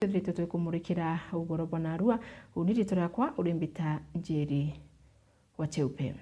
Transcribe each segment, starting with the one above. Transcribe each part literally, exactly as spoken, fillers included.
twithiritwe twikumurikira ugoro bwa narua. Uni riitwa riakwa uri mbita Njeri wa Cheupe.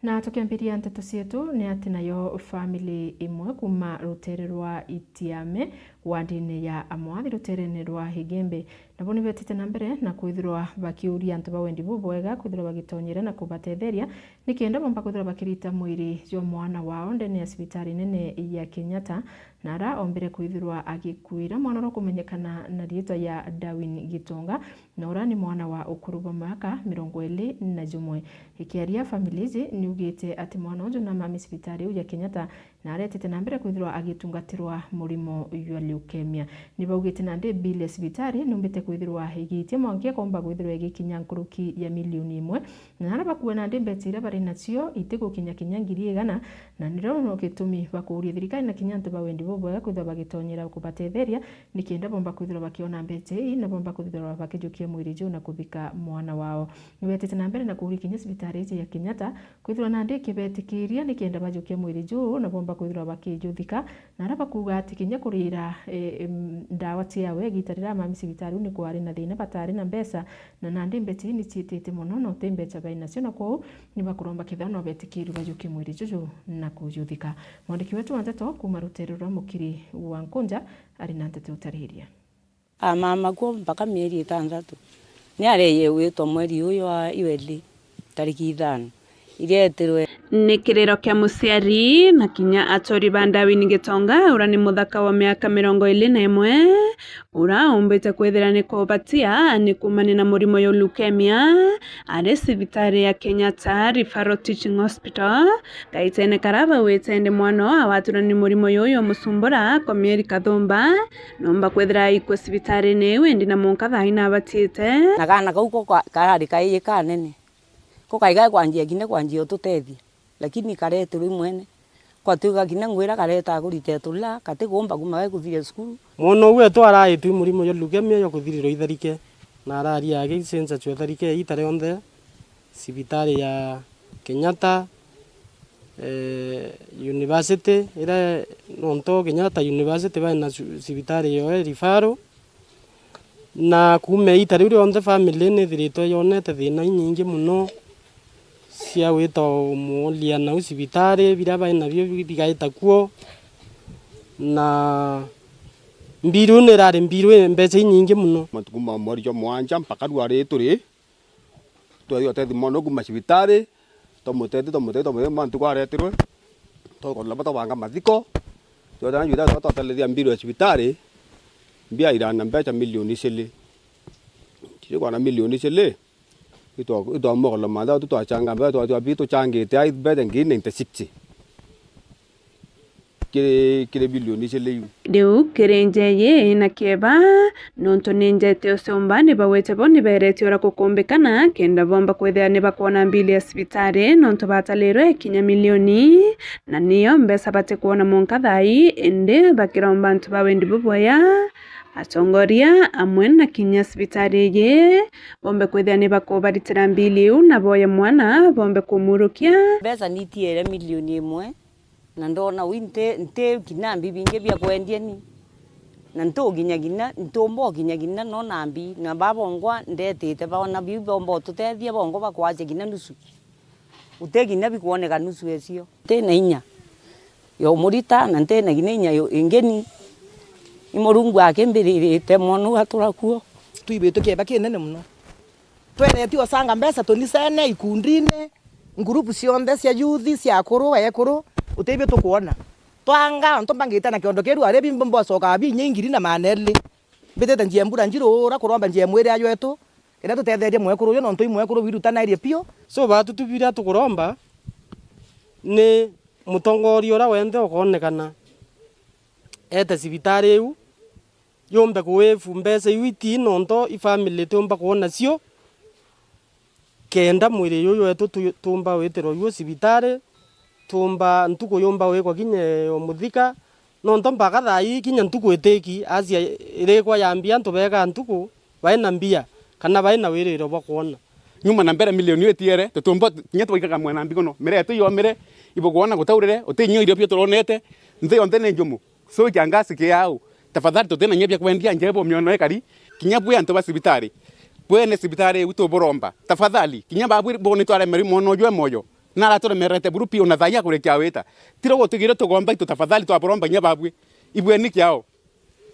Na tukiambiria nteto cietu, ni ati nayo family imwe kuuma rutere rwa Itiame, wardini ya Amwathi, ruterene rwa Igembe, nabo ni betite na mbere na kwithirwa bakiuria antu ba wendi bubwega kwithirwa bagitonyera na kubatetheria, nikenda bomba kwithirwa bakirita mwiri jwa mwana wao ndene ya cibitari nene ya Kenyatta, na ara ombire kwithirwa agikuira. Mwana uria ukumenyekana na riitwa ya Darwin Gitonga, na uria ni mwana wa ukuru bwa miaka mirongo iri na jumwe. Ikiaria, family iji niugite ati mwana uju namami cibitari iu ya Kenyatta, na aretete na mbere kwithirwa agitungatirwa murimo jwa leukemia. Ni baugite nandi bill ya cibitari numbite kwithirwa igiitia mwanka ikomba kwithirwa igikinya nkuruki ya milioni imwe, na aria bakuua nandi mbeca iria bari nacio itigukinya kinya ngiri igana, na nirio no gitumi bakuuria thirikari na kinya antu ba wendi bubwega kwithirwa bagitonyera kubatetheria, nikenda bomba kwithirwa bakiona mbeca ii na bomba kwithirwa bakijukia mwiri juu na kuthika mwana wao. Nibetite na mbere na kuuria kinya cibitari iji ya Kenyatta kwithirwa nandi ikibetikiria nikenda bajukia mwiri juu na bomba kwithirwa bakijuthika, na aria bakuuga ati kinya kurira, e, em, ndawa ciawe igita riria amami cibitari uu ni kwari na thina, batari na mbeca, na nandi mbeca ii niciitite mono na uti mbeca bai nacio, na kwou nibakuromba kethira no betikirwe bajukie mwiri juju na kujuthika. Mwandiki wetu wa nteto kuuma rutere rwa Mukiri wa Nkunja ari na nteto utariria. Amama kuo mpaka mieri itanthatu. Ni areeje gwitwa mweri uyu wa Iweli, tariki ithano, iria etirwe. Ni kiriro kia muciari na kinya aturi ba Darwin Gitonga, uria ni muthaka wa miaka mirongo iri na imwe, uria umbite kwithira ni kubatia ni kuumania na murimo jwa leukemia, ari cibitari ya Kenyatta Referral Teaching Hospital. Kaitene karia bauite indi mwana oo awaturwa ni murimo juju jumucumbura kwa mieri kathumba, nomba kwithira aikue cibitarini iu, indi na mwanka thaa ii nabatiite. Na kaana kau ko ka-, karari kaiji kanene, ko kai gakwanjia kinya kwanjia ututethia, lakini karetirwe i mwene. Kwatuika kinya ngwira kareta kurita turira, katikuumba kuma gaikuthiria cukuru. Mwana uu wetu araitwe i murimo jwa leukemia jwa kuthirirwa itharike, na araria agi census cia itharike iita rionthe, cibitari ya Kenyatta, eh, University, iria nonto Kenyatta University bai na cu-, cibitari yoe referral, na kuuma iita riu rionthe family nithiritwe yonete thina inyingi mono cia gwita umworia nau cibitari, biria bai nabio bi-, bigaita kuo, na mbiru nirari mbiru i mbeca inyingi mono. Matuku ma mweri jwa mwanja mpaka rwari turi, twethia utethia mwana uu kuuma cibitari, twamutethia, twamutethia, twamutethia, mwana ntuku aretirwe, twakorwa nabo twabanga mathiko, twethia na cibitari, twa-, twatelethia mbiru ya cibitari, mbia irana mbeca milioni icili. Tiri kwana milioni icili, itwa-, itwamogolo matha, tu twachanga mbeca, twa-, twa-, tuchangite ai mbeca ngiri ninety six. Kiri, kiri bilioni icili iu. Riu kiri nja iji ina kieba, nontu ni nja iti ucumba, ni bawite bo ni beretie uria gukumbikana, kenda bomba kwithira ni bakwona mbili ya cibitari, nontu batalirwe kinya milioni, na niyo mbeca batikwona mwanka thaa ii, indi bakiromba antu ba wendi bubwega, atongoria, amwe na kinya cibitari iji, bombe kwithira ni bakubaritira mbili iu, na boye mwana bombe kumurukia. Mbeca nitiere milioni imwe. Na ndona wi nti, nti kinya mbi bingi bia kwendia ni. Na ntuginya kinya, ntumba ukinya kinya nona mbi, na babongwa ndetite baona biu bomba ututethia, bongwa bakwacia kinya nusu. Uti kinya bikwoneka nusu ecio. Nti na inya ya umurita, na nti na kinya inya yo-, ingi ni. I Murungu akimbiririte mwana uu atura kuo. Twibitwe kieba kinene mono. Tweretio ocanga mbeca tunicene, ikundine, ngurubu cionthe cia youth, cia akuru, ekuru, utibio tukwona. Twanga, ontu mbangite na kiondo kiu, ari bimbo mbocokaa binya ingiri na maana eri. Mbitite njia mbura njiru ura kuromba njia mwiri ajwetu, iria tutetherie mwekuru uyu, nontu i mwekuru wirutanairie piu. So, batu tu biria tukuromba ni mutongoria uria wenthe ukoonekana ete cibitari iu, yumbe kuwifu mbeca iu iti nonto i family tiumba kwona cio, kenda mwiri juju wetu tu-, tuumba witirwa juo cibitari, tuumba ntuku yumba wikwa kinya umuthika, nonto mpaka thaa ii kinya ntuku itiki, acia irikwa yambia antu beekaa ntuku, bai na mbia, kana bai na wiriro bwa kwona. Nyuma na mbere milioni itiere, tutiumba kinya twaikaga mwena mbiguno. Miria yetu yomire, ibukwona gutaurire, uti nyo irio bio turonete, nthi yonthe ni njumu. So, kiangazi ki au, Tafadhali, tutina inya bia kwendia nja ibo miono ikari, kinya bwi antu ba cibitari. Bwene cibitari iu tuburomba. Tafadhali, kinya babwi bo ni twaremeri mwana uju e moyo. Na araturemerete buru pi ona thaia kurikia wita. Tiro gutigire tugomba itu tafadhali twaburomba inya babwi. Ibweni kiao.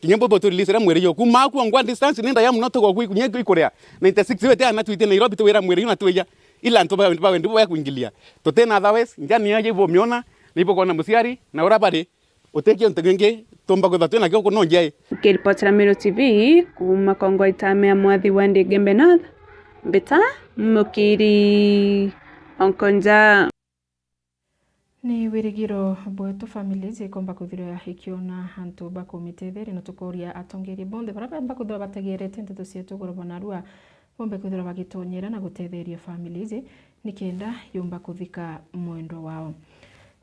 Kinya bwe buturelease mwiri yo. Kuma aku ngwa distance ni ndaya muno tugo gwi kunya ikuria. Ninety-six wete ana twite Nairobi tuwira mwiri yo na twija. Ila antu ba, ba wendi bwa kuingilia. Tutina otherwise, nja ni aje ibo miona, ni ibo kona muciari, na ura bari. Uti kiuntu kingi tumba kwithirwa twi nakio kuno njai. Nkiripotera Meru T V kuuma Kongwa Itame ya Mwathi wa Ndigembe North, mbita Mukiri Onkonja. Ni wirigiro bwetu families ikomba kwithirwa ikiona antu ba kumitetheria, na tukoria atongeria bonthe baria bemba kwithirwa bategerete nteto cietu iguru bwa narua bombe kwithirwa bagitonyera na gutetheria families nikenda yumba kuthika mwendwa wao.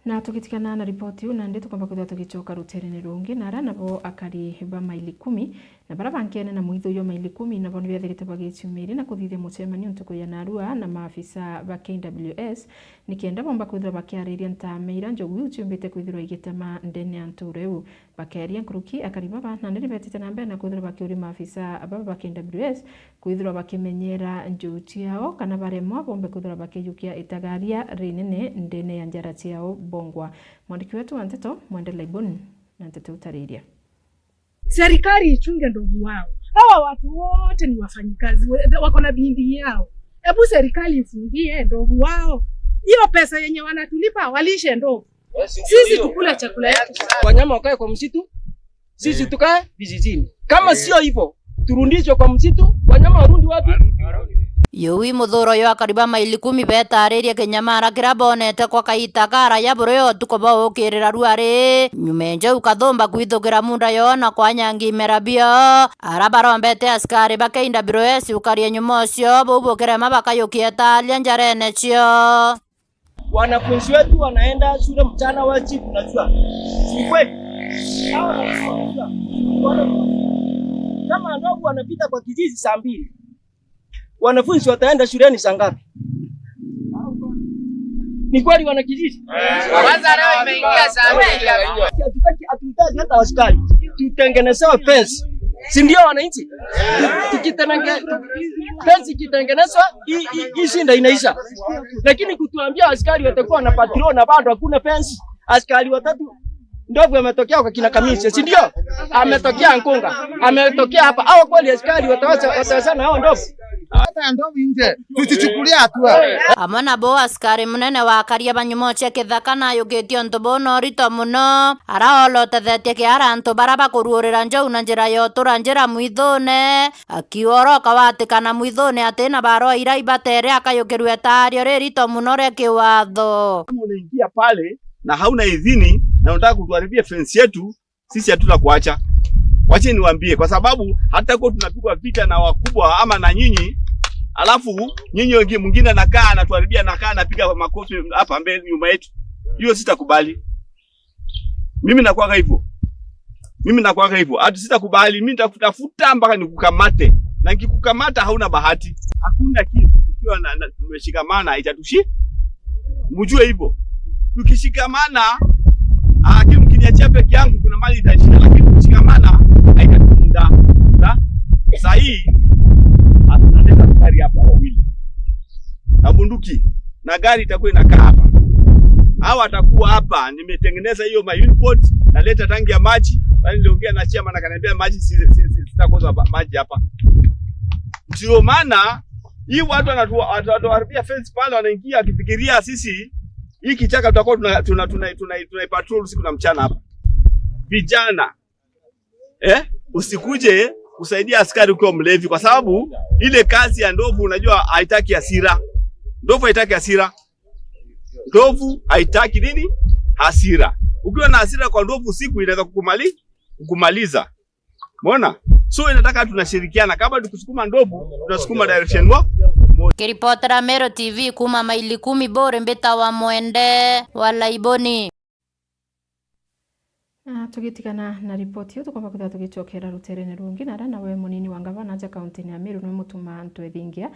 Na tugitigana na ripoti iu, nandi tukomba kwithirwa tugicoka ruterene rungi, na aria nabo akari ba Maili Kumi na baria bankene na mwitho jwa Maili Kumi nabo nibethirite bagiciumiria na kuthithia mucemanio ntuku ya narua na maafisa ba K W S nikenda bomba kwithirwa bakiariria ntaama iria njogu iu ciumbite kwithirwa igitema ndene ya ntuura iu. Bakeeria nkuruki, akari baba nandi nibetite na mbere na kwithirwa bakiuria maafisa baba ba K W S kwithirwa bakimenyera njuu ciao kana baremwa bombe kwithirwa bakijukia itagaria rinene ndene ya njara ciao bongwa. Mwandiki wetu wa nteto, Mwende Laibon, na nteto utariria. Serikali ichunge ndovu wao. Hawa watu wote ni wafanyikazi, we-, wako na bidii yao. Hebu serikali ifungie ndovu wao. Hiyo pesa yenye wanatulipa, walishe ndovu. Sisi tukule chakula yetu. Wanyama wakae kwa msitu, sisi tukae vijijini. Kama sio hivyo, turudishwe kwa msitu, wanyama warudi wapi? Yui muthuro yo akari ba Maili Kumi betaririe kinyamara kiria bonete kwa kaita karaya burio utuku baukirira ruari. Nyuma enjau kathumba kwithugira munda yo na kwanyangi imera bio. Ara barombete askari ba K W S ukarie nyuma ucio buu bukirema bakayukia etalia njarene cio. Wanafunzi wetu wanaenda shule mchana, wa chief, unajua. Si kweli? Hawa wanajua. Wanafunzi, kama ndovu wanapita kwa kijiji saa mbili, wanafunzi wataenda shuleni saa ngapi? Ni kweli, wanakijiji? Kwanza leo imeingia saa mbili ya hatutaki, hatutaki hata askari. Tutengenezewe fence. Si ndio, wananchi? Tukitenenge-, fence ikitengenezwa, hii, hii, hii shida inaisha. Lakini kutuambia askari watakuwa na patrol na bado hakuna fence. Askari watatu, ndovu ametokea kwa kina Kamisi, si ndio? Ametokea Nkunga, ametokea hapa. Hao kweli askari wataweza, watawezana hao ndovu? Hata ndovu nje, tusichukulie hatua. Amwe nabo askari munene wa akaria ba nyumo cia kithaka na ayukitie untu buu na urito muno, ara olotethetie kiara antu bara bakuruurira njau na njira ya utura njira mwithune. Akiuga oroka watikana mwithune ati na barua iria ibatere akayukirua itaario ririto muno ria kiwatho. Kama unaingia pale na hauna idhini na unataka kutuharibia fence yetu, sisi hatutakuacha. Wache niwaambie, kwa sababu hata kwa tunapigwa vita na wakubwa ama na nyinyi, alafu nyinyi wengi, mwingine anakaa anatuharibia, anakaa anapiga makofi hapa mbele nyuma yetu, hiyo sitakubali. Mimi nakuwaga hivyo. Mimi nakuwaga hivyo. Ati sitakubali, mimi nitakutafuta mpaka nikukamate. Na nikikukamata hauna bahati. Hakuna kitu tukiwa na, na tumeshikamana haitatushi. Mjue hivyo. Tukishikamana, ah, lakini mkiniachia peke yangu kuna mali itashinda, lakini tukishikamana haitatushinda. Sa-, saa hii tunaleta gari hapa wawili. Na bunduki. Na gari itakuwa inakaa hapa. Hawa watakuwa hapa. Nimetengeneza hiyo my input, naleta tangi ya maji. Bali niliongea na chairman akaniambia maji si, si, si, sitakosa ba-, maji hapa. Ndio maana hii watu wanatu-, watu, watu haribia fence pale wanaingia akifikiria sisi hii kichaka tutakuwa tuna, tuna, tuna, tuna, tuna patrol usiku na mchana hapa. Vijana, eh, usikuje kusaidia askari ukiwa mlevi, kwa sababu ile kazi ya ndovu, unajua, haitaki hasira. Ndovu haitaki hasira. Ndovu haitaki nini? Hasira. Ukiwa na hasira kwa ndovu usiku, inaweza kukumali-, kukumaliza. Umeona? So inataka tunashirikiana. Kama tukusukuma ndovu, tunasukuma direction mo-, moja. Kiripotera Meru T V kuma Maili Kumi, bore mbita wa Mwende wa Laiboni. Na tugitigana na ripoti iu, tukomba kwithirwa tugicokera ruterene rungi, na aria nawe munini wa ngavana aja kauntini ya Meru niwe Mutuma Ntwethingia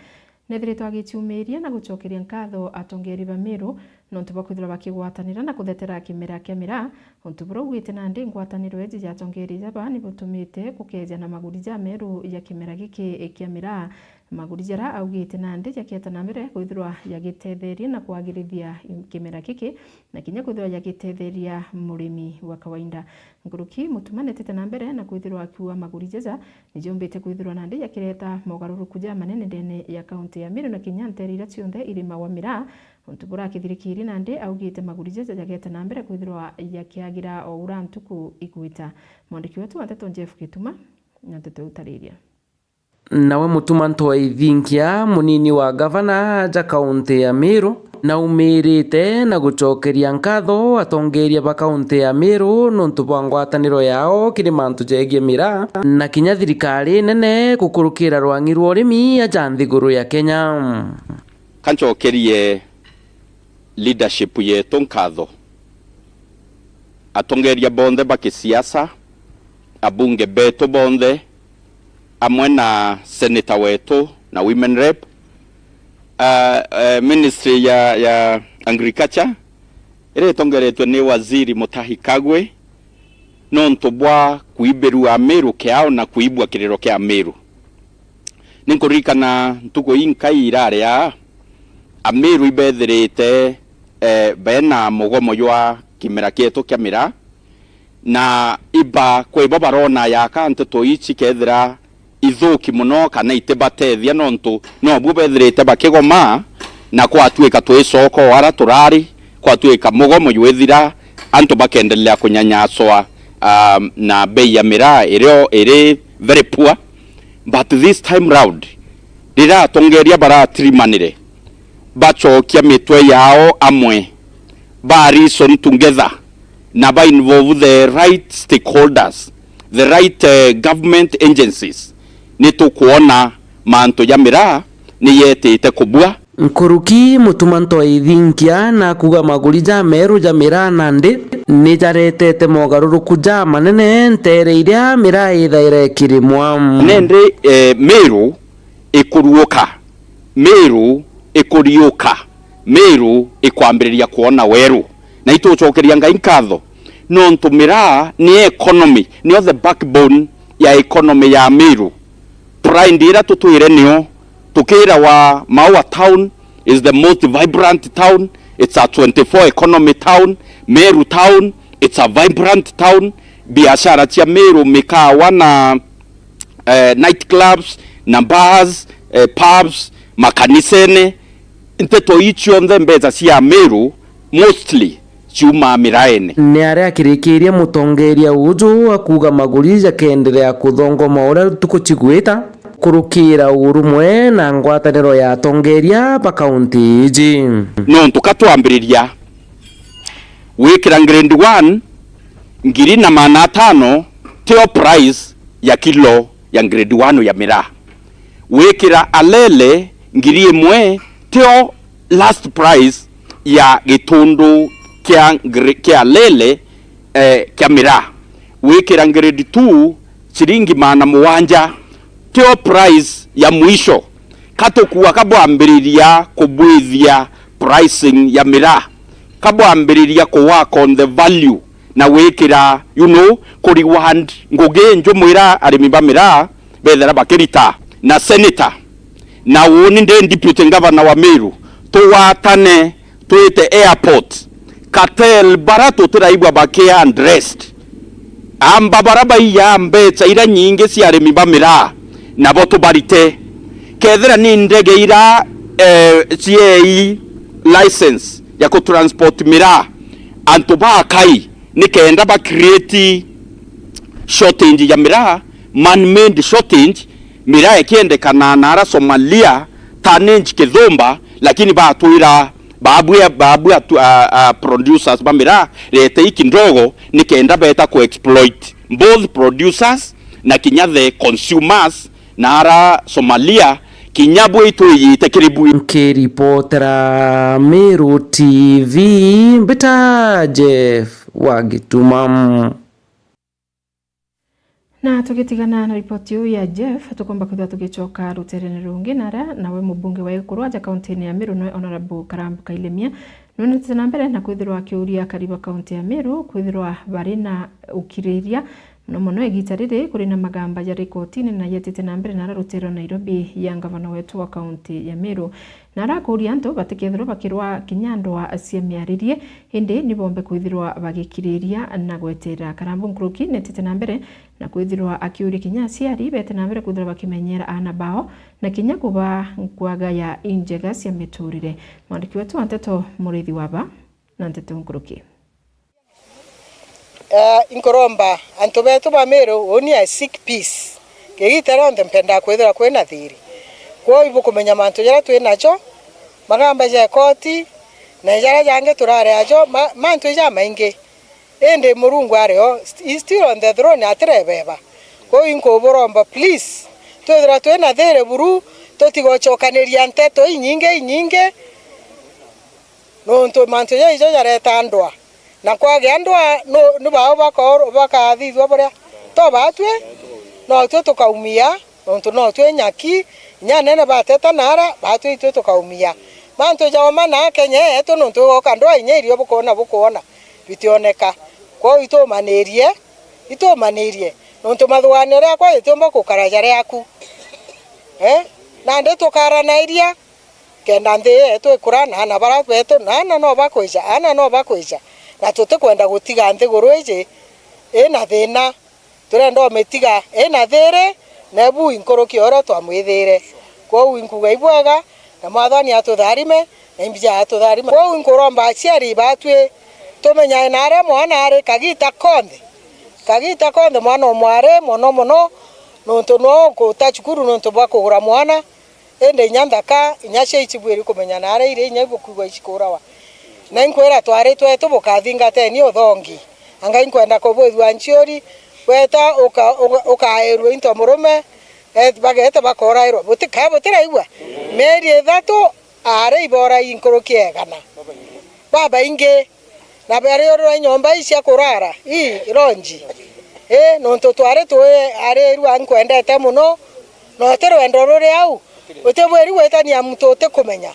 nethiritwe agiciumiria na gucokeria nkatho atongeri ba Meru nontu bwa kwithirwa bakigwatanira na kuthetera kimera kia miraa. Untu buria augite nandi ngwataniro iji ya atongeria jaba ni butumite kukeeja na maguri jameru ya kimera giki kia miraa. Maguri jaria augite nandi jakeeta na mbere kwithirwa jagitetheria na kwagirithia kimera giki, na kinya kwithirwa jagitetheria murimi wa kawaida. Nkuruki Mutuma netete na mbere na kwithirwa akiuga maguri jaja ni jumbite kwithirwa nandi jakireta mogaruruku jamanene ndene ya kaunti ya Meru na kinya nteere iria cionthe irimagwa miraa, untu burakithirikiri nandi augite maguri jaja jageta na mbere kwithirwa jakiagira o uria ntuku igwita. Mwandiki wetu wa nteto Jeff Gituma na nteto iu utariria. Nawe Mutuma Ntwaa Ithinkia, munini wa gavana ja kaunti ya Meru, naumirite na gucokeria nkatho atongeria ba kaunti ya Meru nontu bwa ngwataniro yao kiri mantu jegie miraa, na kinya thirikari nene gukurukira rwang'i rwa urimi aja nthiguru ya Kenya. Kancokerie leadership yetu nkatho, atongeria bonthe ba kisiasa, abunge betu bonthe, amwe na senator wetu na women rep, uh, uh, ministry ya, ya agriculture iria itongeretwe ni Waziri Mutahi Kagwe, nontu bwa kuibirua Amiru kiao na kuibua kiriro kia Amiru. Ninkuririkana ntuku inkai irari aa, Amiru ibethirite, eh, bena mugomo jwa kimera kietu kia miraa, na iba kwi bo barona yaka nteto ii cikethira ithuki mono kana itibatethia, nontu nobu bethirite bakigoma, na kwatuika twicoka o ara turari, kwatuika mugomo jwithira, antu bakendelea kunyanyaswa, um, na bei ya miraa irio iri very poor. But this time round, riria atongeria baratirimanire, bacokia mitwe yao amwe, ba reason together, na ba involve the right stakeholders, the right, eh, government agencies, ni tukwona mantu ja miraa ni yetite kubua. Nkuruki Mutuma Ntwaa Ithinkia na kuuga maguri jameru ja miraa nandi ni jaretete mogaruruku jamanene nteere iria miraa ithaira ikirimwa. Nindi, eh, Miru ikuriuka, Miru ikuriuka, Miru ikwambiriria kwona weru. Na itucokeria Ngai nkatho, nontu miraa ni economy, niyo the backbone ya economy ya Miru. Pride iria tutwire niyo, tukirawa Maua town is the most vibrant town, it's a twenty-four economy town, Meru town, it's a vibrant town, biashara cia Miru, mikawa na, eh, night clubs na bars, eh, pubs, makanisene, nteto ii cionthe mbeca cia Miru mostly ciumaa miraene. Ni aria akirikiirie mutongeria uju akuuga maguri jakeenderea kuthongoma uria ntuku cigwita, kurukira urumwe na ngwataniro ya atongeria ba kaunti iji. Nontu ka twambiriria, wikira grade one, ngiri na maana atano tio price ya kilo ya grade one ya miraa. Wikira alele ngiri imwe tio last price ya gitundu kia ngri-, kia alele, eh, kia miraa. Wikira grade two ciringi maana mugwanja tio price ya mwisho. Ka tukua ka bwambiriria kubwithia pricing ya miraa, ka bwambiriria ku work on the value na gwikira, you know, ku reward ngugi njumwira arimi ba miraa bethira bakirita. Na senator, na uuni ndi deputy governor wa Meru, tugwatane twite airport, cartel bara tutiraigua baki addressed. Amba bara baiyaa mbeca iria nyingi cia arimi ba miraa, nabo tubarite. Kethira ni ndege ira, eh, ciei license ya ku transport miraa, antu ba kai nikenda ba create shortage ya miraa, man-made shortage, miraa ikiendekana na ara Somalia, tonnage kithumba, lakini batwira babua, babua tu, a, a, producers ba miraa, retei kindogo, nikenda beta ku exploit both producers na kinya the consumers, na ara Somalia, kinya bwi twiyite kiri bwi. Nkiripotera Meru T V, mbita Jeff wa Gituma. Na tugitigana na ripoti iu ya Jeff, tukomba kwithirwa tugicoka ruterene rungi, na aria nawe mubunge wa Ekuru aja kauntini ya Meru, noe Honourable Karambu Kailemia, Nunitite na mbere na kwithirwa akiuria akari ba kaunti ya Meru kwithirwa bari na ukiriria, mono mono igita riri kuri na magamba jari kotini na yetite na mbere nara rutere rwa Nairobi ya ngavana wetu wa kaunti ya Meru. Na arakuria antu batikethirwa bakirwa kinya ndwaa cia miaririe, indi ni bombe kwithirwa bagikiriria na gweterera. Karambu Nkuruki netite na mbere na kwithirwa akiuria kinya aciari bete na mbere kwithirwa bakimenyera aana bao na kinya kuba nkwaga ya injega cia miturire. Mwandiki wetu wa nteto Murithi Waba na nteto nkuruki. Eh, inkuromba antu betu ba Meru, uni I seek peace. Kigita rionthe mpendaa kwithirwa kwina thiri. Kwou ibukumenya mantu jaria twi najo, magamba ja koti, na jaria jangi turari ajo, ma-, mantu jamaingi. Indi Murungu ari o, he's still on the throne, atirebeba. Kwou inkuburomba, please, twithirwa twina thiri buru, tutigocokaniria nteto inyingi, inyingi, nontu mantu jaijo jareta ndwaa. Na kwagia ndwaa, nu-, ni bao bako-, bakathithua buria? To batwi? No twi tukaumia, nontu no twi nyaki, inya anene bateta nara, batwi itwi tukaumia. Mantu jauma na Kenya yetu, nontu igoka ndwaa inya irio bukwona, bukwona, bitioneka. Kwou itumanirie, itumanirie, nontu mathuganio riakwa ritiumba gukara jariaku. Eh? Nandi tukaranairia, kenda nthi yetu ikura, na aana bara betu, na aana no bakwija, aana no bakwija, na tutikwenda gutiga nthiguru iji ina thina. Turenda umitiga ina thiri, na ibu inkuruki ya uria twamwithire. Kwou inkuga ibwega, na Mwathani atutharime, na imbija atutharime. Kwou inkuromba aciari batwi, tumenyae na aria mwana ari kagita konthe, kagita konthe mwana umwari mono mono, nontu no kuta cukuru nontu bwa kugura mwana, indi inya nthaka, inya cia icibwiri kumenya na aria iri, inya ibukwigua icikurawa. Na inkwira twari twetu bukathingateni uthongi. Anga inkwenda kubwithua nciuri, weta uka-, uka-, ukairua into murume, eh, bageta bakorairwa. Buti-, ka butiraigua? Mieri ithatu, aari iborai nkuruki ya igana. Babaingi. Na bariurira nyomba ii cia kurara, ii, lonji. Ii, nontu twari twi arirua nkwendete mono, na uti rwendo ruri au, utibwiri gwitania muntu utikumenya.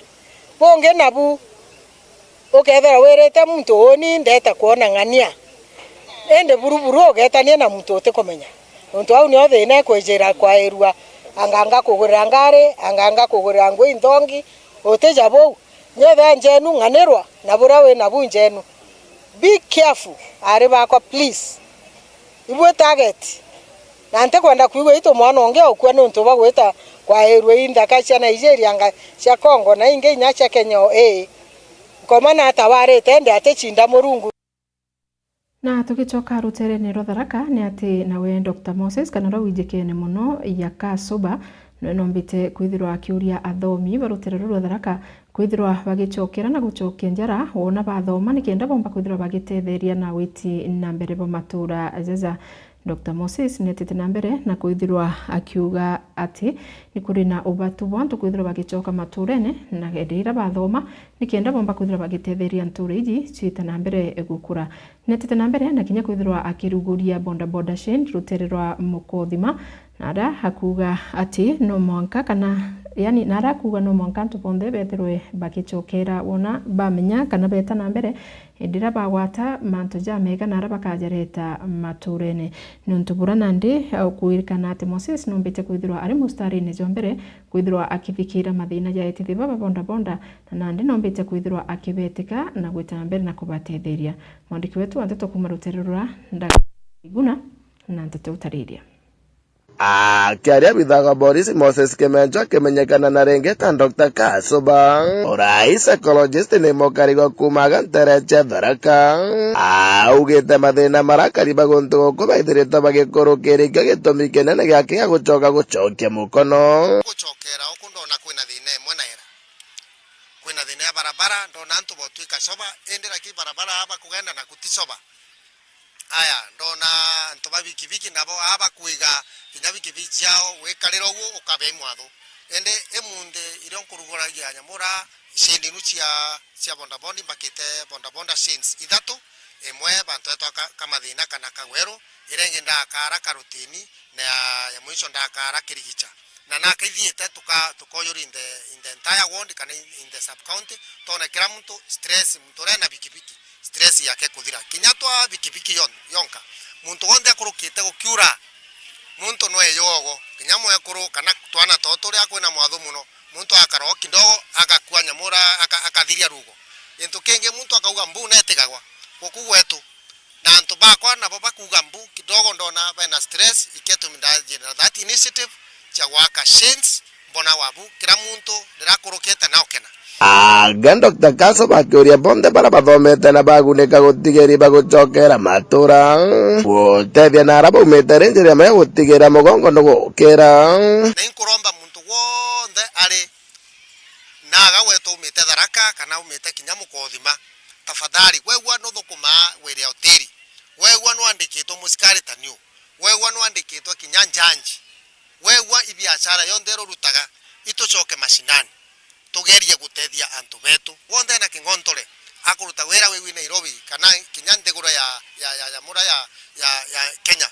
Bungi nabu, ukethira wirite muntu, uni ndeta kwona ng'ania. Indi buru buru ugetania na muntu utikumenya. Nontu au nio thina ikwijira kwairua, anga ngakugurira ngari, anga ngakugurira ngui nthongi, utija buu. Nyethea njenu ng'anirwa, na buria wi nabu njenu. Be careful, aari bakwa, please. Ibui target. Na ntikwenda kwigua itu mwana ungi aukua niuntu bwa gwita kwairua ii nthaka cia Nigeria, anga cia Congo, na ingi inya cia Kenya o ii. Nkoma natawarite, ndi aticinda Murungu. Na tugicoka ruterene rwa Tharaka, ni ati nawe Doctor Moses, kana uria wijikene mono ya Kasuba, niwe nombite kwithirwa akiuria athomi ba rutere ruru rwa Tharaka kwithirwa bagicokera na gucokia njara wona bathoma, nikenda bomba kwithirwa bagitetheria na witi na mbere bwa matura jaja. Doctor Moses netete na mbere na kwithirwa akiuga ati ni kuri na ubatu bwa antu kwithirwa bagicoka maturene na indi ira bathoma, nikenda bomba kwithirwa bagitetheria ntura iji ciite na mbere gukura. Netete na mbere na kinya kwithirwa akiruguria bodaboda Shane rutere rwa Mukothima, na ara akuuga ati no mwanka kana, yani, na ara akuuga no mwanka antu bonthe bethirwe bagicokera wona bamenya kana beta na mbere, indi ira bagwata mantu jamega na ara bakajareta maturene. Niuntu bura nandi, uh, kwirikana ati Moses nombite kwithirwa ari mustarine jwa mbere kwithirwa akithikira mathina ja etithi baba bodaboda, na nandi nombite kwithirwa akibetika na gwita na mbere na kubatetheria. Mwandiki wetu wa nteto kuuma rutere rura Ndaga Iguna na nteto utariria. Akiaria bithaga borisi Moses Kimenjo akimenyekana na ringi ta Doctor Kasuba, urai psychologist ni mukarigwa kuuma Gantere cia Tharaka, augite mathina marakari ba guntu guku baithiritwe bagikurukirikia gitumi kinene giake gia gucoka gucokia mukono. Gucokera uku ndona kwina thina imwe na ira. Kwina thina ya barabara, ndona antu botwika coba, indi lakini barabara aba kugenda naku ti coba. Aya, ndona antu ba bikibiki nabo aba bakwiga kinya bikibiki ciao, wikarira uguo ukabea imwatho. Indi imunthi irio nkuruguragia nyamura shane inu cia, cia bodaboda, mbakite bodaboda shanes ithatu, imwe bantu etwa ka, Kamathina kana Kagweru, iria ingi ndakara Karutini, na ya, ya mwisho ndakara Kirigicha. Na nakaithiite tuka-, tukoyura in the, in the entire ward kana in, in the sub county, twone kira muntu stress, muntu uria ena bikibiki, stress yake kuthira. Kinya twa bikibiki yon-, yonka, muntu wonthe akurukite gukiura, muntu nwe yogo, kinya mwekuru kana twana too turia kwina mwathu muno, muntu akara o kidogo, agakua nyamura, aka-, akathiria rugo. Gintu kingi muntu akauga mbu netigagwa guku gwetu. Na antu bakwa nabo bakuuga mbu kidogo, ndona bena stress, ikio gitumi ndajira that initiative cia gwaka shins, mbona wabu, kira muntu riria akurukite na ukena. Aga Doctor Kaso bakiuria bonthe baria bathomete na bagunika gutigeria bagucokera matura gutethia na aria baumite ri njira imwe ya gutigira mugongo nugukira. Na inkuromba muntu wonthe ari naga gwetu umite Tharaka kana umite kinya Mukothima, tafadhali, wegua nuthukumaa wiri ya utiri, wegua nwandikitwe musikari ta niu, wegua nwandikitwe kinya njanji, wegua ibiashara yonthe iria urutaga, itucoke mashinani, tugerie gutethia antu betu. Wonthe ena king'ontore akuruta wira wiwi Nairobi kana kinya nthiguru ya, ya, ya, ya mura ya, ya, ya Kenya,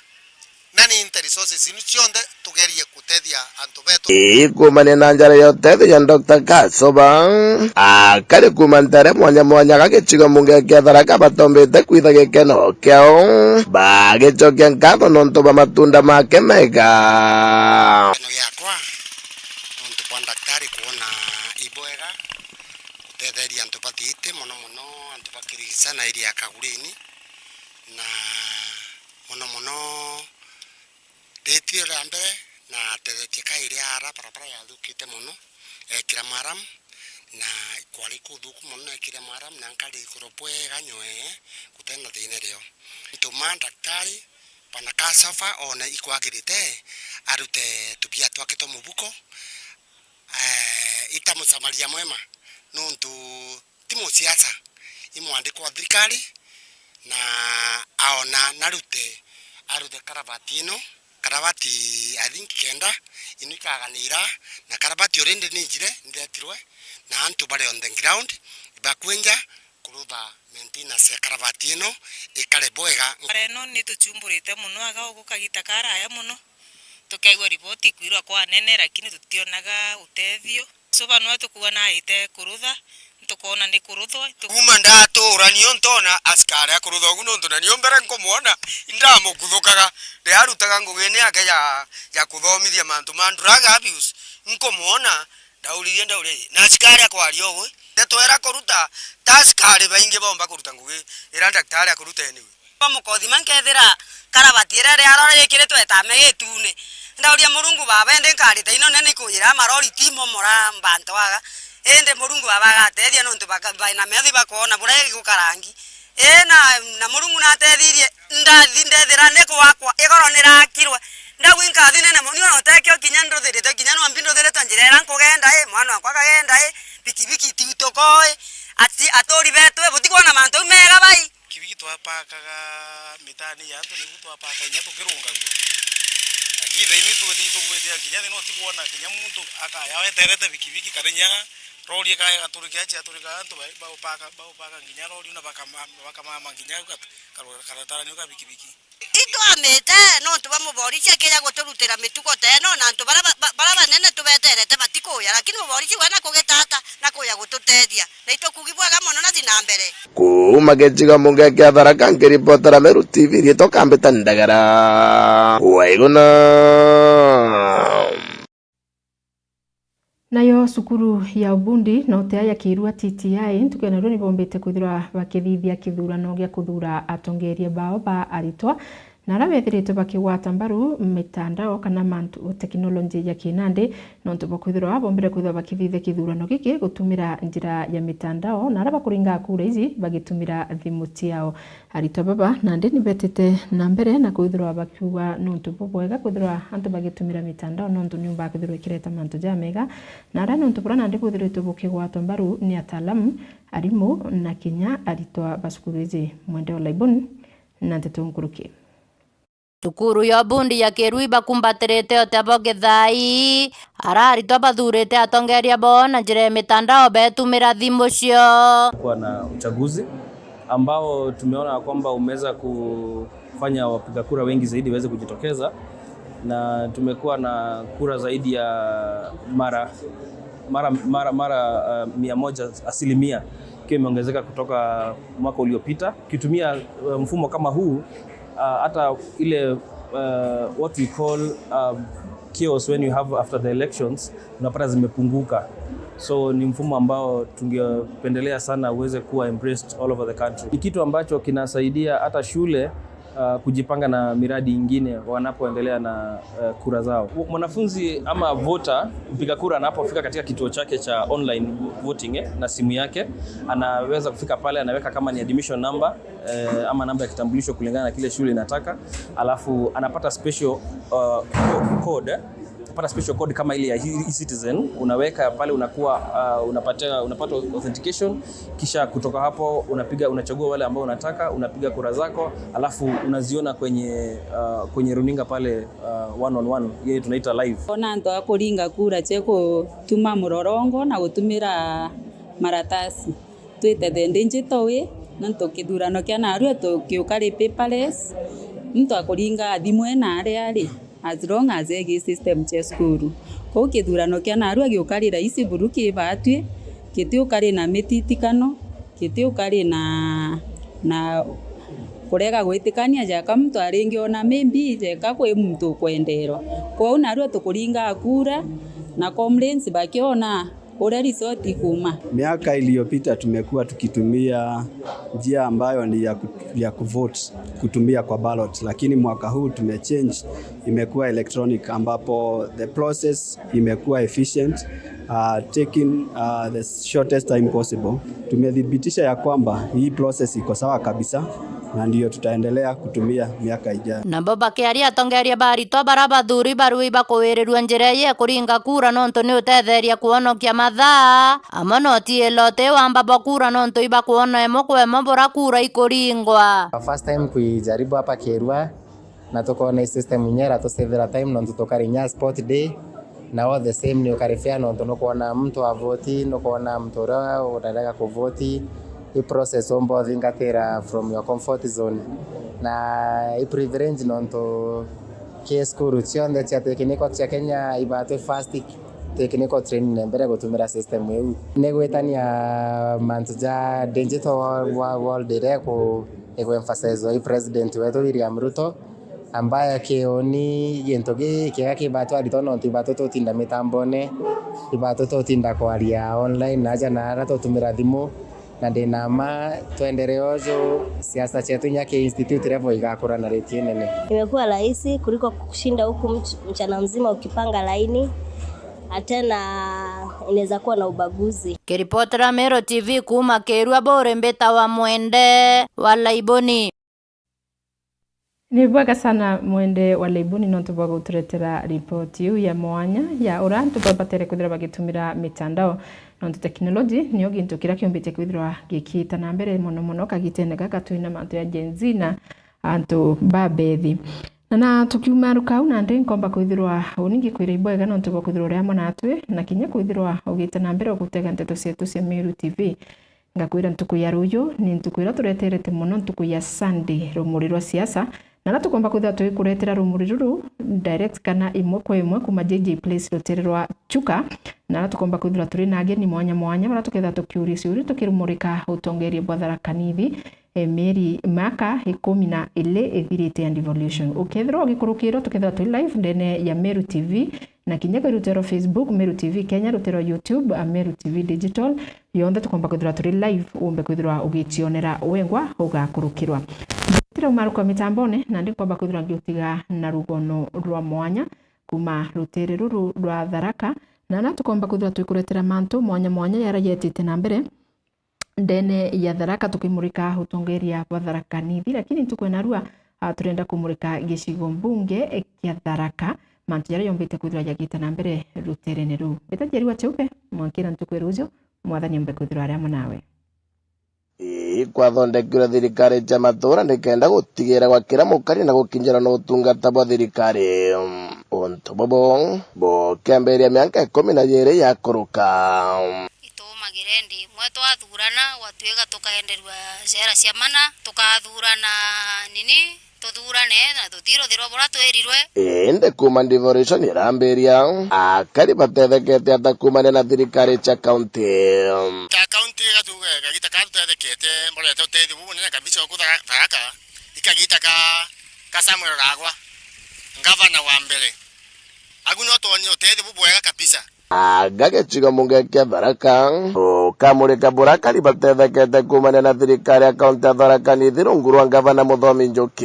na ni inte resources inu cionthe tugerie gutethia antu betu. Ii kuumania na njara ya utethio ya Doctor Kasoba, akari kuuma ntere mwanya mwanya ga gicigo mbunge kia Tharaka batombite kwitha gikeno kiao, bagicokia nkatho nontu bwa matunda make mega. Gikeno giakwa nontu bwa daktari kwona ibwega gutetheria antu bathiite, mono mono antu ba Kirigisa na area ya Kagureni, na mono mono ritio ria mbere na atethetie kairi ara barabara yathukite mono, ekira maramu, na kwari kuthuku mono, ekire maramu na nkari iguru bwega nywee gutena thina rio. Ntuma daktari bana Kasoba one ikwagirite, arute tubia twake twa mubuko, eh, ita musamaria mwema, nontu ti musiasa, i mwandiki wa thirikari, na aona narute, arute karavati ino, karavati, I think, kenda, ino ikaganira, na karavati already ni njire, niretirwe, na antu bari on the ground, ibakwinja kurutha maintenance ya karavati ino ikare bwega. Bara ino ni tuchumburite mono aga ugu kagita karaya mono, tukeigua riboti ikwirwa kwa anene, lakini tutionaga utethio. Soba nwe tukuona aite kurutha, ntukoona ni kuruthwa, tu- Kuuma ndatura nio ntona askari akurutha ugu, nontu na nio mbere nkumwona, indamukuthukaga. Riria arutaga ngugine yake ya, ya kuthomithia mantu ma drug abuse, nkumwona, ndauririe, ndauririe, "Na askari akwaria ugu, ndeto ira kuruta, ta askari baingi bomba kuruta ngugi ira daktari akuruta anyway." Kwa Mukothima nkethira karavati iria riarora rikiritwe itame gitune. Ndauria Murungu Baba, indi nkarita ino nene ikunjira marori ti momora mbantu aga. Indi Murungu Baba agatethia nontu baka-, baina methi bakoona buria igukarangi. Ii na, na Murungu natethirie, ndathi ndethira ni gwakwa, igoro nirakirwe. Ndauga inkathi nene mono, ona utekio kinya nduthirite, kinya nombi nduthirite njira ira nkugenda ii, mwana wakwa akagenda ii, bikibiki ti tukoi, ati aturi betu ii, butikwona mantu au mega bai. Kibiki twapakaga mitaani ya antu, nibu twapaka inya tukirungagua. Lakini thaa ino itwithii tugwithia kinya thina utikwona kinya muntu akaya weterete bikibiki, kana inya rori ikaya gaturike, aci aturika antu ba-, baupaka, baupaka nginya rori na bakama-, bakamama nginya au gat-, karu-, karatarani ka bikibiki. Itwamite nontu bwa muborisi akija guturutira mitugo ta ino, na antu baria ba-, ba-, baria banene tubeterete batikuja, lakini muborisi we na kugitata na kuja gututethia, na itukugi bwega mono nathi na mbere. Kuuma gicigo mbunge kia Tharaka, nkiripotera Meru T V, riitwa Kambita Ndagara. Waiguna. Nayo cukuru ya Ubundi na Utea ya Kiirua T T I ntuku ya narua nibombite kwithirwa bakithithia kithurano gia kuthuura atongeeria bao ba aritwa, na aria bethiritwe bakigwata mbaru mitandao kana mantu, teknolonji ya kinandi, nontu bwa kwithirwa bombire kwithirwa bakithithia kithurano giki gutumira njira ya mitandao, na aria bakuringa kura ici bagitumira thimu ciao. Aritwa baba nandi ni betite na mbere na kwithirwa bakiuga nontu bubwega kwithirwa antu bagitumira mitandao, nontu niumba kwithirwa ikireta mantu jamega, na aria nontu buria nandi bwithiritwe bukigwatwa mbaru ni ataalamu, arimu, na kinya aritwa ba cukuru iji. Mwende Olaibon na nteto nkuruki. Cukuru ya Ubundi ya Kirui bakumbatirite utia bo githai, ara aritwa bathurite atongeeria bo na njira ya mitandao betumira thimu cio. Kuwa na uchaguzi ambao tumeona kwamba umeweza kufanya wapiga kura wengi zaidi waweze kujitokeza. Na tumekuwa na kura zaidi ya mara, mara, mara, mara, uh, mia moja, asilimia ikiwa imeongezeka kutoka mwaka uliopita. Ukitumia, uh, mfumo kama huu, uh, hata ile, uh, what we call, uh, chaos when you have after the elections, unapata zimepunguka. So ni mfumo ambao tungependelea sana uweze kuwa embraced all over the country. Ni kitu ambacho kinasaidia hata shule, uh, kujipanga na miradi ingine wanapoendelea na, uh, kura zao. Mwanafunzi ama voter, mpiga kura, anapofika katika kituo chake cha online voting, eh, na simu yake, anaweza kufika pale, anaweka kama ni admission number, eh, ama namba ya kitambulisho kulingana na kile shule inataka, alafu anapata special, uh, co-, code, anapata special code kama ile ya e-, e-citizen, unaweka pale, unakuwa, uh, unapatia, unapata authentication, kisha kutoka hapo unapiga, unachagua wale ambao unataka, unapiga kura zako, alafu unaziona kwenye, uh, kwenye runinga pale, uh, one on one, hiyo tunaita live. Ona antu a kuringa kura cia gutuma murorongo na gutumira maratasi. Twite the digital way, nontu kithurano kia narua tukiuka ri paperless, muntu akuringa thimu ena aria ari, as long as egi system cia cukuru. Kwou kithurano kia narua giuka ri rahisi buru ki batwi, gitiuka ri na mititikano, gitiuka ri na, na kurega gwitikania jaka muntu aringi ona maybe jeka kwi muntu ukwenderwa. Kwou narua tukuringa kura na comrades bakiona uria result ikuuma. Miaka iliyopita tumekuwa tukitumia njia ambayo ni ya ku-, ya kuvote kutumia kwa ballot, lakini mwaka huu tumechange, imekuwa electronic, ambapo the process imekuwa efficient, uh, taking, uh, the shortest time possible. Tumethibitisha ya kwamba hii process iko sawa kabisa, na ndiyo tutaendelea kutumia miaka ijayo. Nabo bakiaria, atongeria ba aritwa bara bathuri barua ibakuwirirua njira ii ya kuringa kura, nontu ni utetheria kwonokia mathaa, amwe na utiila uti wamba bwa kura, nontu ibakwona imwe kwa imwe bura kura ikuringwa. First time kuijaribu hapa Kirua, na tukoona i system inya iratusavira time, nontu tukari inya sport day, na all the same ni ukari fair, nontu nukwona muntu avoti, nukwona muntu uria urarega kuvoti, i process umba uthingatira from your comfort zone. Na i privilege nontu ki cukuru cionthe cia technical cia Kenya ibatwi first technical training na mbere gutumira system iu. Ni gwitania mantu ja digital wo-, wo-, world iria iku-, iku emphasize i president wetu William Ruto, ambaye kiuni gintu gikiega kibatwi aritwa, nontu ibatwi tutinda mitambone, ibatwi tutinda kwaria online na aja na ara tutumira thimu, na ndina ma twenderee uju, siasa cietu inya ki institute level igakura na rate inene. Imekuwa rahisi kuliko kushinda huku mch-, mchana mzima ukipanga laini, na tena inaweza kuwa na ubaguzi. Kiripotera Meru T V kuuma Kirua Buri, mbitawa Mwende wa Laiboni. Ni bwega sana Mwende wa Laiboni nontu bwa guturetera ripoti iu ya mwanya ya uria antu babatere kwithira bagitumira mitandao, nontu teknoloji niyo gintu kiria kiumbite kwithirwa gikiita na mbere mono mono kagitene gaka twina mantu ya Gen Z na antu ba bethi. Na, na tukiuma rukau nandi nkomba kwithirwa uni ngikwira ibwega nontu bwa kwithirwa uri amwe natwi na kinya kwithirwa ugiita na mbere ugutega nteto cietu cia Meru T V. Ngakwira ntuku ya ruuju ni ntuku iria tureterete mono, ntuku ya Sunday, rumuri rwa siasa, na aria tukomba kwithirwa tugikuretera rumuri ruru direct kana imwe kwa imwe kuma J J Place rutere rwa Chuka, na aria tukomba kwithirwa turi na ageni mwanya mwanya, baria tukethirwa tukiuria ciuria tukirumurika utongeria bwa Tharaka Nithi, e, mieri maka ikumi na ili ithirite ya devolution. Ukethirwa ugikurukirwa, tukethirwa turi live ndene ya Meru T V, na kinya kwi rutero Facebook, Meru T V Kenya, rutero YouTube, a Meru T V Digital, yonthe tukomba kwithirwa turi live, umbe kwithirwa ugicionera wengwa ugakurukirwa. Tira umaruka mitambone, nandi nkomba kwithirwa ngiutiga na rugono rwa mwanya kuma rutere ruru rwa Tharaka, na na tukomba kwithirwa twikuretera mantu mwanya mwanya yara yetite na mbere ndene ya Tharaka, tukimurika utongeria bwa Tharaka Nithi, lakini ntuku ya narua, ah, turenda kumurika gicigo mbunge kia Tharaka, mantu jaria yombite kwithirwa jagite na mbere ruterene ruu. Mbita Njeri wa Cheupe, mwankira ntuku ya ruuju, Mwathani ombe kwithirwa ari amwe nawe. Ii, kwathondekirwe thirikari cia matura nikenda gutigira gwa kira mukari na gukinyirwa na utungata bwa thirikari. Untu bubu bukiambiria miaka ikumi na jiri ya kuruka. Ituma Girendi imwe twathurana, gwatuika tukaenderua ciara cia mana, tukathurana nini, tuthurane na tutiruthirwa buria twirirwe. Indi kuuma devolution irambiria, akari batethekete ata kuumania na thirikari cia kaunti? Ta kaunti gatu-, kagita kaa tutethekete, mborete utethio bubunene kabisa guku Tha-, Tharaka, ikagita ka, ka Samuel Ragwa, ngavana wa mbere. Agu no twonire utethio bubwega kabisa. Aga gicigo mbunge kia Tharaka, ukamurika buria akari batethekete kuumania na thirikari ya kaunti ya Tharaka Nithi rungu rwa ngavana Muthomi Njuki.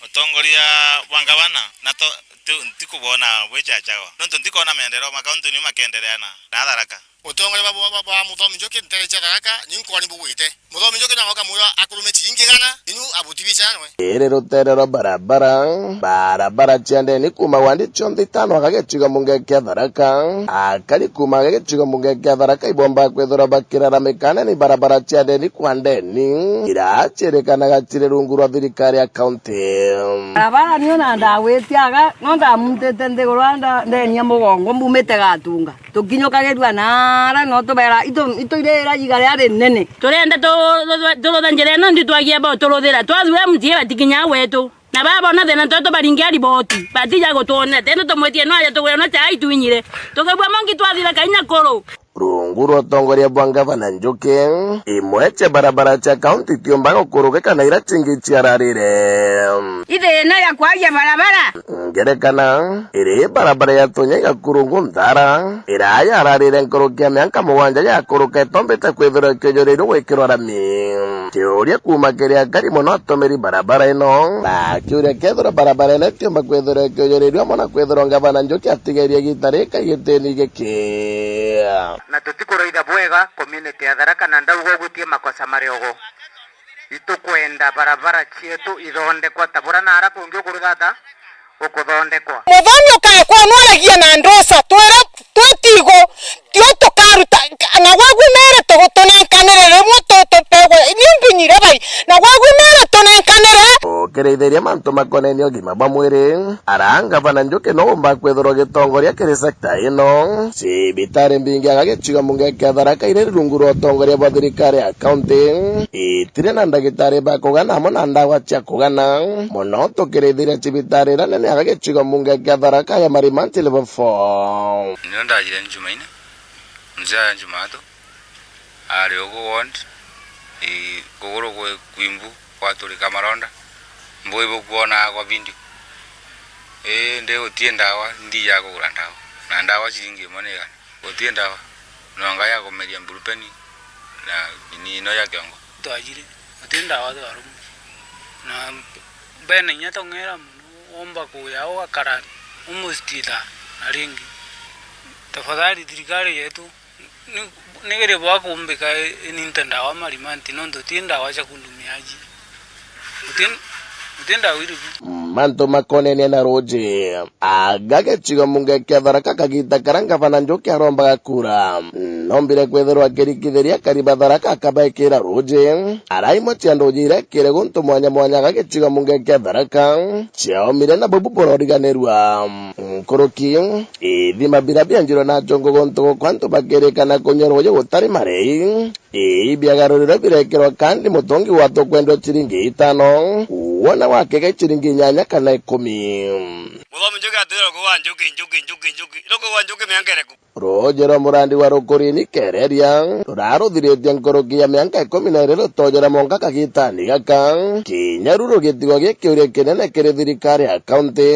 Utongoria bwa ngavana na to-, tu-, ntikubona bwichachagwa. Nontu ntikona maendeleo makaunti niu makendereana na Tharaka. Utongoria bwa, bwa, bwa, bwa Muthomi Njuki ntere cia Tharaka, ni nkwoni bugwite. Muthomi Njuki no akamwira akurume ciringi igana, inu abutibica nwe. Iri rutere rwa barabara, barabara cia ndeni kuuma wandi cionthe itano aga gicigo mbunge kia Tharaka, akari kuuma aga gicigo mbunge kia Tharaka ibomba kwithirwa bakiraramika ni barabara cia ndeni kwa ndeni, iria ciirikanaga ciri rungu rwa thirikari ya kaunti. Barabara niyo na ndagwitia aga, no ndamuntite nthiguru nda-, ndenia mugongo, mbumite Gatunga. Tukinyukagirua naara no tubera, itu, itu irira iga ria rinene. Turenda tu-, tu-, turuthe njira ino nthitu agia bo turuthira. Twathura M C A batikinya gwetu. Na babona thina twetu baringia riboti. Batija gutwonera. Tene tumwitie no aja tugwira no chai twinyire. Tukibua mongi twathira kainya kuru. Rungu rwa utongoria bwa ngavana Njuki, imwe cia barabara cia kaunti itiumba gukurukika na iria cingi ciararire. Ithina ya kwagia barabara. Ngerekana, iri barabara ya Tunya igakurungu Nthara, iria yararire nkuruki ya mianka mugwanja yakuruka itombite kwithirwa ikiujurirue gwikirwa rami. Kiuria kuuma kiri akari mono atumiri barabara ino, bakiuria kethirwa barabara ino itiumba kwithirwa ikiujurirua mono kwithirwa ngavana Njuki atigerie gita rika gitini giki. Na tutikuraitha bwega community ya Tharaka na ndauga uguo ti makosa mari ogo. Itukwenda barabara cietu ithondekwa ta buria naara kungi ukuru thata gukuthondekwa. Muthomi ukae kwenu aragia na ndosa, twira twitigo, tio tukaruta, na gwagu mere tu-, tunenkanire rimwe tu-, tupegwe, ni mbinyire bai, na gwagu mere tunenkanire. Ukirithiria mantu makonenie ugima bwa mwiri, ara ngavana Njuki no umba kwithirwa gitongoria kiri sekta ino. Cibitari mbingi aga gicigo mbunge kia Tharaka iri rungu rwa utongoria bwa thirikari ya kaunti, itiri na ndagitari ba kugana amwe na ndawa cia kugana. Mono tukirithiria cibitari iria nene aga gicigo mbunge kia Tharaka ya Marimanti Level four. Nio ndajire ni Jumaine, mzee ya Jumatatu, ari ugu ward, i kuguru gwi kwimbu, kwaturika maronda, mbui bukwona kwa video. Ii, ndi gutie ndawa, ndija kugura ndawa. Na ndawa ciringi imwe ni igana. Guti ndawa. Nonga ya kumeria mburupeni na nini ino ya kiongo. Twajire, guti ndawa twarumwe. Na bena inya tong'era mono, womba kuya ugakara, umustitha na ringi. Tafadhali thirikari yetu, ni, ni giri bwa kumbika i-, ininte ndawa Marimanti, nontu ti ndawa cia kundumia aji. Guti, guti ndawa iriku. Mantu makonenie na ruuji. Aga gicigo mbunge kia Tharaka kagita karia ngavana Njuki arombaga kura. Nombire kwithirwa akirikithiria akari ba Tharaka akabaikira ruuji. Ara imwe cia nduuji iria ikire guntu mwanya mwanya aga gicigo mbunge kia Tharaka ciaumire na bubu buroriganirua. Nkuruki, ithima biria bienjirwe na chungu guntu guku antu bakirikana kunyua ruuji gutari marei. Ii biagarurirwe birekirwa kandi mutungi wa tukwendwa ciringi itano, wona wakega ciringi inyanya kana ikumi. Muthomi Njuki atwire rukugwa Njuki, Njuki, Njuki, Njuki. Rukugwa Njuki mianka iriku? Ruuji rwa murandi wa Rukurini Kereria ruraruthiritie nkuruki ya mianka ikumi na iri rutojera mwanka kagitani gaka. Kinya ru rugitigo gi kiuria kinene kiri thirikari ya kaunti.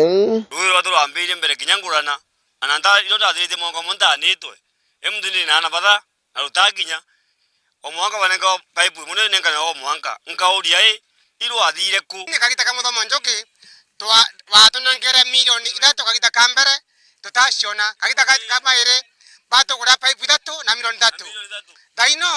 Ruuji rwatu rwambirie mbere kinya ngurana, na nta-, iro ndathiritie mwanka umwe ntanitwe. M D N na ana batha, na rutakinya, o mwanka banenka paipu imwe niyo inenkanaga o mwanka. Nkauria, i, irwathire ku? Ni kagita ka Muthomi Njuki, twa-, batunenkere milioni ithatu kagita ka mbere, tutaciona. Kagita ka, ka mairi, batugura paipu ithatu na milioni ithatu. Na milioni ithatu. Thaino,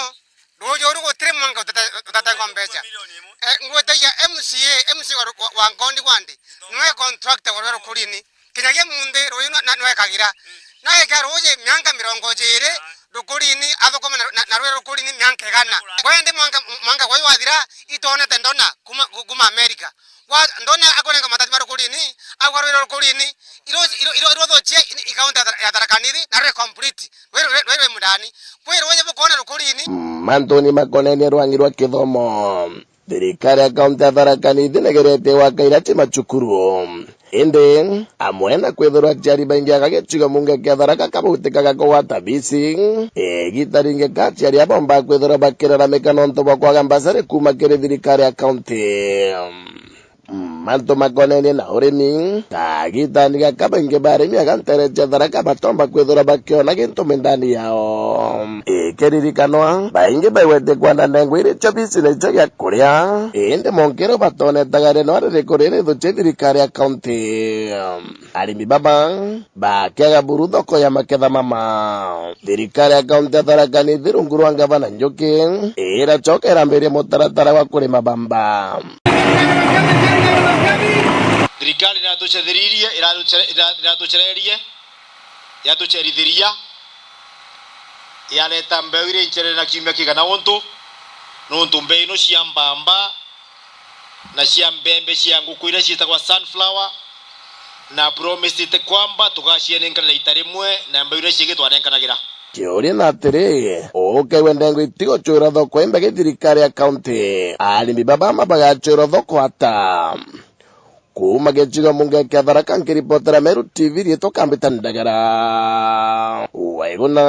ruuji uru gutiri mwanka utata-, utatengwa mbeca. Milioni imwe. Eh, ngwetagia M C A, M C A wa, wa, wa Ngondi Gwandi, niwe contractor wa Rukurini. Kinyagia munthi ruuji nwa-, na-, nwekagira. Naika ruuji mianka mirongo jiiri, Rukurini, athukuma na, na, na rwi Rukurini mianka igana. Kwa indi mwanka, mwanka gwa wathira, itonete ndona kuma, kuma America. Kwa ndona akunenga matati ma rukurini, agwa rwiro rukurini, iro, iro, iro, iro thochie i, i kaunti ya Thar-, ya Tharaka Nithi, na rwe complete, rwe, rwe, rwe, rwe mundani. Kwi rwe bukuona rukurini. Mantuni makonenie rwangi rwa kithomo, thirikari ya kaunti ya Tharaka Nithi negeretie gwaka irati macukuru. Indi, amwe na kwithirwa aciari baingi aga gicigo munge kia Tharaka kabautikaga kugwata bisi, igita ringi ka aciari aba bomba kwithirwa bakiraramika nontu bwa kwaga mbasari kuuma kiri thirikari ya kaunti. Mantu makonenie na urimi, ta gitani gaka baingi ba arimi aga ntere cia Tharaka batomba kwithirwa bakiona gintu mindani yao. Ikiririkanwa, baingi baigwete kwanda ndengu iri cio bisi na icio gia kuria, indi monkero batonetaga rinwa ririku riri thuchie thirikari ya kaunti. Arimi baba bakiaga buru thoko ya maketha mama. Thirikari ya kaunti ya Tharaka Nithi rungu rwa ngavana Njuki iracoka irambiria mutaratara wa kurima bamba. Thirikari iratucereririe, iratucere-, ira-, iratucererie, yatucerithiria, yareta mbeu iria incerere na kiumia kigana untu, nuntu mbeu ino cia mbamba na cia mbembe cia nguku iria ciitagwa sunflower, na promisite kwamba tugacienenkanira ita rimwe na mbeu iria ciingi twanenkanagira. Kiuria na atiri, ukaigua ndengu itigo cwirwa thoko imbe gi thirikari ya kaunti, arimi baba ma bagacwirwa thoko ata? Kuuma gicigo munge kia Tharaka nkiripotera Meru T V, riitwa Kambita Ndagara. Waiguna.